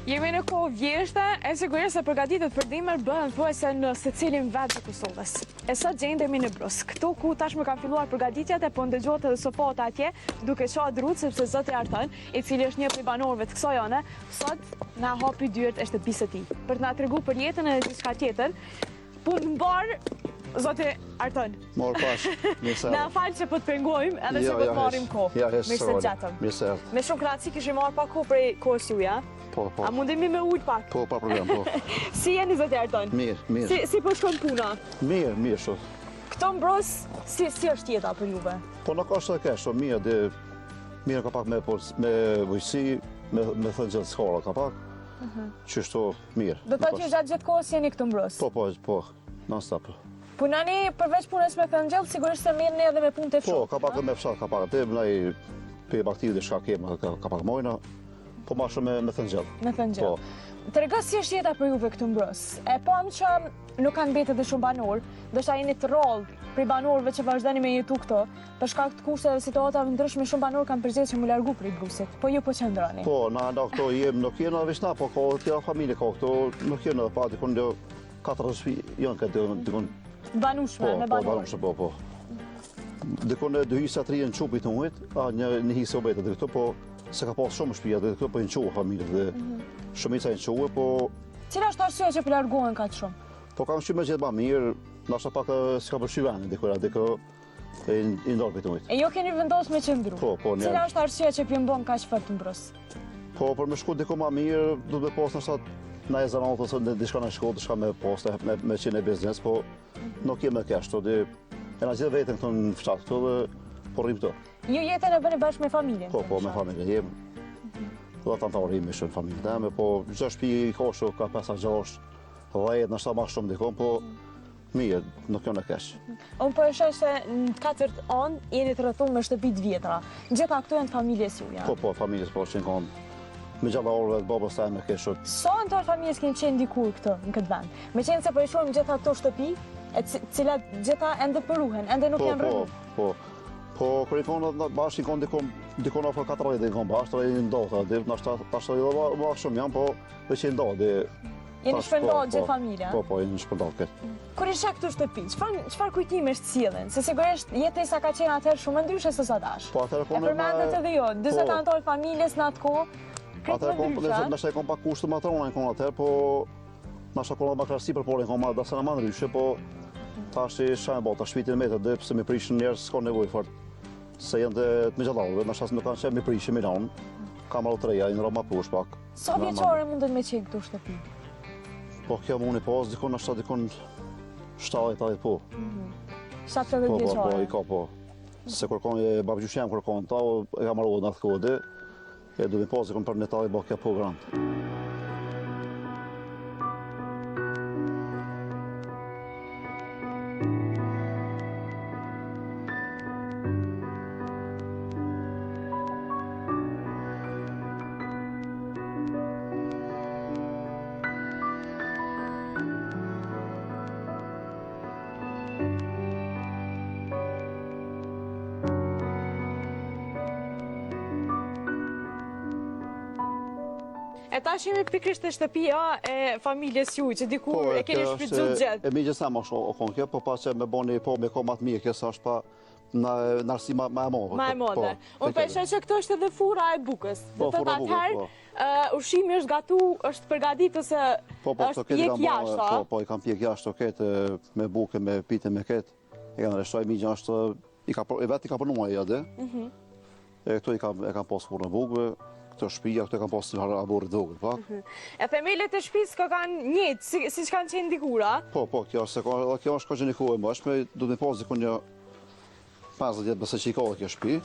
Jemi në kohë vjeshte, e sigurisht se përgatitjet për dimër bëhen thuajse në secilin vend të Kosovës. E sot gjendemi në Brus, këtu ku tashmë kanë filluar përgatitjet e po ndëgjohet edhe sopata atje, duke ça drutë sepse zoti Arton, i cili është një prej banorëve të kësaj ane, sot na hapi dyert e shtëpisë së tij, për të na tregu për jetën edhe diçka tjetër. Punë të mbarë, zoti Arton. Mor pash, mirë se Na fal që po të pengojmë edhe që Jo, po të jo, marrim hiç. kohë. Jo, hiç, Mirë se s'ka gjetëm. Mirë se erdhët. Me shumë kënaqësi kishim marrë pak kohë prej kohës juja. Po, po. A mundemi me ul pak? Po, pa problem, po. Si jeni zoti Arton? Mirë, mirë. Si, si po shkon puna? Mirë, mirë, shumë. Këto në Brus, si, si është jeta për juve? Po nuk është e keq, shumë mirë, dhe mirë ka pak me, me bujqësi, me, me thëngjell s'ka ka pak. Mhm. Qështu mirë. Do të thotë që gjatë gjithë kohës jeni këtu në Brus? Po, po, po, non stop. Punoni përveç punës me thëngjell, sigurisht se merreni edhe me punë të Po, fshatit. ka pak me fshat, ka pak aty, naj pe bakti dhe shka kemë, ka, ka pak mojna, po ma shumë me, me thëngjell. Me thëngjell. Po. Trego si është jeta për juve këtu në Brus. E pam që nuk kanë mbetë edhe shumë banorë, ndoshta jeni të rrallë prej banorëve që vazhdoni me jetu këtu. Për shkak të kushteve dhe situatave ndryshme, shumë banorë kanë përzgjedhur që mu largu prej Brusit, po ju po qëndroni. Po, na na këto jem, nuk jena veç na, po ka edhe tjera familje ka këto, nuk jena edhe pa dikun jo 4 shtëpi janë këtë dikun. Banushme, Po, me po, banorë. banushme, po, po. Dikun e dy hisa tri janë çu prej tunit, a një një hisë u mbet edhe këto, po se ka pas shumë shtëpi aty këto, po janë çu familjet dhe Mhm. shumica janë çu, po Cila është arsyeja që po largohen kaq shumë? po kanë shqy me gjetë ma mirë, ndoshta pak eh, s'ka pëlqy vendi dikur, a diku e i ndarë prej tunit. E ju keni vendosur me qëndru. Po, po, Cila është arsyeja që po bën kaq fort në Brus? Po, për me shku diku ma mirë, du të me pas nështë na e zanat ose në diçka në shkollë, diçka me pas, me, me qenë e biznes, po nuk jemi kesh, të di, e na gjithë vetën këtu në fshat këtu dhe po rrim këtu. Ju jetën e bëni bashkë me familjen? Po, po, me familjen jem. Dhe ata anëtarë jemi shumë familjen teme, po çdo shtëpi i ka shu, ka 5 6, 10, nështë ma shumë dikon, po Mirë, nuk janë keq. Unë po e shoh se në katërt anë jeni të rrethuar me shtëpi të vjetra. Gjitha këto janë të familjes juaj. Po, po, familjes po, që në konë. Me gjalla orëve të babës teme ke shumë. Sa anëtarë familjes keni qenë dikur këtu në këtë vend? Meqenëse po i shohim gjitha këto shtëpi, e cilat gjitha ende po ruhen, ende nuk po, janë po, rrënu. Po, po, kur i konë bashkë, i konë dikon, dikon afro 40 i konë bashkë, i ndohta, dhe nashta tash edhe ma shumë janë, po veç i ndohta, dhe Jeni shpërndarë po, gjithë familja? Po, po, jeni shpërndarë këtë. Kur i sheh këto shtëpi, çfarë çfarë kujtimesh të sjellin? Se sigurisht jetesa ka qenë atëherë shumë ndryshe se sa tash. Po atëherë E përmendët edhe jo, 40 po. anëtarë familjes në atë kohë. Atëherë po, ndryshe. Ndoshta e kon pak kushte më të rënda kon atëherë, po ndoshta kon më krasi për porën kon më dasana më ndryshe, po tash i shajnë bota, shpitin me të dhe pse me prishën njerëz s'ka nevojë fort. Se janë të të megjallave, ndoshta nuk kanë qenë me prishë Milan. Ka marrë të reja, janë rëma poshtë pak. Sa vjeçare mundet me qenë këto shtëpi? Po kjo mundi pas, dikun nashta dikun 70 po. 70 Po, po, vjeçare. po, i ka po. Se kur kon e babgjyshi jam kur kon ta, e ka marrë në atë kohë dhe, e du me pas dikun për në bo kjo po grant. E tash jemi pikërisht te shtëpia e familjes juaj që dikur Po, e keni shfrytëzuar gjithë. E mixhës tem është o kon kjo, po pas që me boni po me ko ma të mirë kjo sa është pa në nërsi ma, ma e madhe. Ma e madhe. Po, Unë po e shoh që këto është edhe furra e bukës. Po, Do të furra e bukës, atëherë, po. ushqimi është gatu, është përgatit ose Po, po, është këto këtë pjek kam bo, jashtë, po, po, i kam pjek jashtë, këtë me bukë, me pite, me këtë. E kanë rreshtoj mixha është, i ka, e vetë i ka punu ai atë. Mhm. E këto i kam, e kam pas furrën e bukëve, këto shtëpia, këto e kam pas një farë aborrit vogël pak. Mhm. E themelet e shtëpisë ka kanë njëjtë, si, siç kanë qenë dikur, a? Po, po, kjo është, ka, edhe kjo është ka qenë një kohë e mëshme, do të me pas dikun një 50 vjet besoj që i ka edhe kjo shtëpi.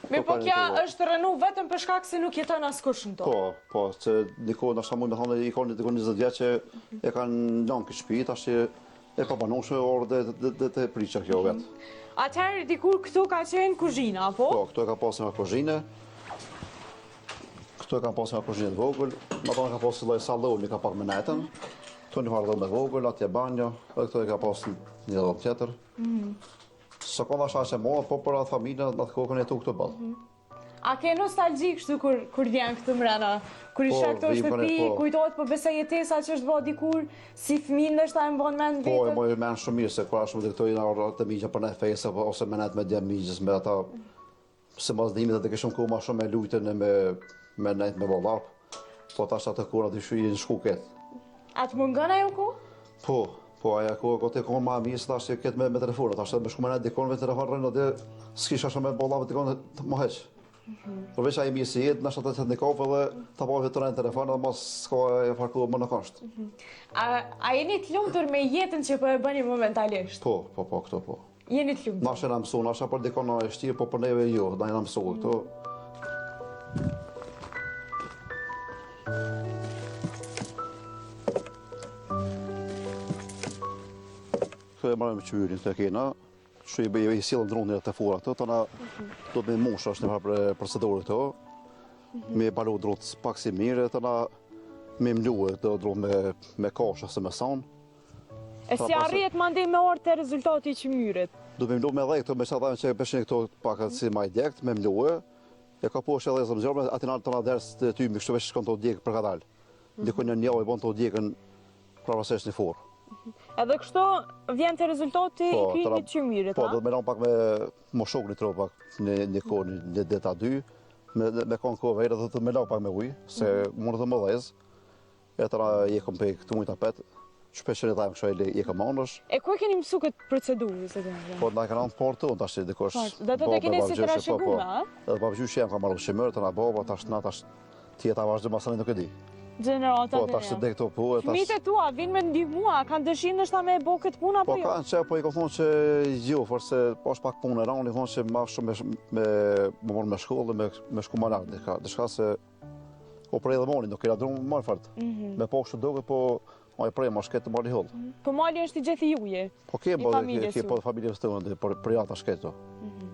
Mirë po Po, kjo po. është rrënu vetëm për shkak se nuk jeton askush në to. Po, po, se një kohë ndoshta mund me thonë i ka një dikun 20 vjet që e kanë lënë këtë shtëpi, tash që e pabanueshme orë dhe dhe dhe të prisha kjo vetë. Atëherë dikur këtu ka qenë kuzhina, po? Po, këtu e ka pasur nga kuzhine. Këtu e kam pasur nga kuzhinë të vogël, më thonë ka pasur lloj salloni ka pak me netën. Këtu një farë dhomë e vogël, atje banjo, edhe këtu e ka pasur një dhomë tjetër. Mm. S'o kon aq e madhe, po për atë familje, në atë kohë kanë jetu këtu boll. A ke nostalgji kështu kur kur vjen këtu mrena? Kur i po, sheh këto shtëpi, po. kujtohet po besoj jetesa që është bë dikur, si fëmijë ndoshta e mban mend veten. Po, e mbaj mend shumë mirë se kur ashtu më këto janë orët e mixha për në festa apo ose me net me djem mixhës me ata se mas dimit atë kishim kohë më shumë me lujtën e me me net me bo llaf. Po tash atë kohë aty shu i shku ket. A të mungon ajo kohë? Po, po ajo kohë gote kohë ma mirë se tash ket me me telefon, tash me shku me net dikon me telefon rënë aty, s'kisha shumë me bo llaf dikon më heq. Mm -hmm. Përveç ai mirë si jetë, nashta të të një kafe dhe ta po vetë në telefon dhe mos s'ka e farë kohë më në kosht. Mm -hmm. A, a jeni të lumtur me jetën që po e bëni momentalisht? Po, po, po, këto po. Jeni të lumtur? Nashta na mësu, nashta për dikon e vështirë, po për neve jo, na jena mësu këto. Këto e marrim qymyrin, këto e kena, që i bëjë i sjellën drunin të fura këto, tana do të me mush, është një farë procedurë këto, me palu drut pak si mirë, tana me mlue këto drut me, me kashë ose me sanë. E si arrihet mandej me ardhë te rezultati i qymyrit? Do me mlu me dhe këto, me sa dhajmë që peshin këto pak si ma i djekt, me mlue, e ka po është edhe zëmë zërme, aty në të në ders të tymi, kështu veç shkon të djegë për kadalë. Mm -hmm. Dikun një një i bon të djegën prapasesht një furrë. Edhe kështu vjen te rezultati po, i krijimit të qymyrit, Po, do të me lanë pak me më shok një tro pak një, një kohë, një, një ditë a dy, me, me konë kohë vejrë dhe të me lanë pak me ujë, se mm -hmm. mund të më dhezë. E tëra je kom pe këtu mujtë apet, shpesh e dhajmë kështu e je kom anësh. E ku e keni mësu këtë procedurë, se të në? Po, na e kanë anë të parë tash dikush. Do të të keni si të po, po. a? Edhe babagjyshi jem ka marrë qymyr, të na baba, tash na tash tjeta vazhdo masanej nuk e di. Gjenerata Po, tash të këto po, e tash... Fëmijët e tua, vinë me ndihmua, kanë dëshirë ndoshta me e bo këtë punë, apo po, jo? Po, kanë që, po i kom thonë që jo, for se po është pak punë e randë, i thonë që ma shumë me, me, me marrë me shkollë, me, me shku ma lartë, diçka se Po prej dhe mali, nuk kena dru mal fort. Mhm. Me po kështu duke, po ma i prej, ma shketë mali hollë. Mhm. Po mali është i gjithë i juji? Po ke, po, ke, po familjes të por për jata shketë. Mhm.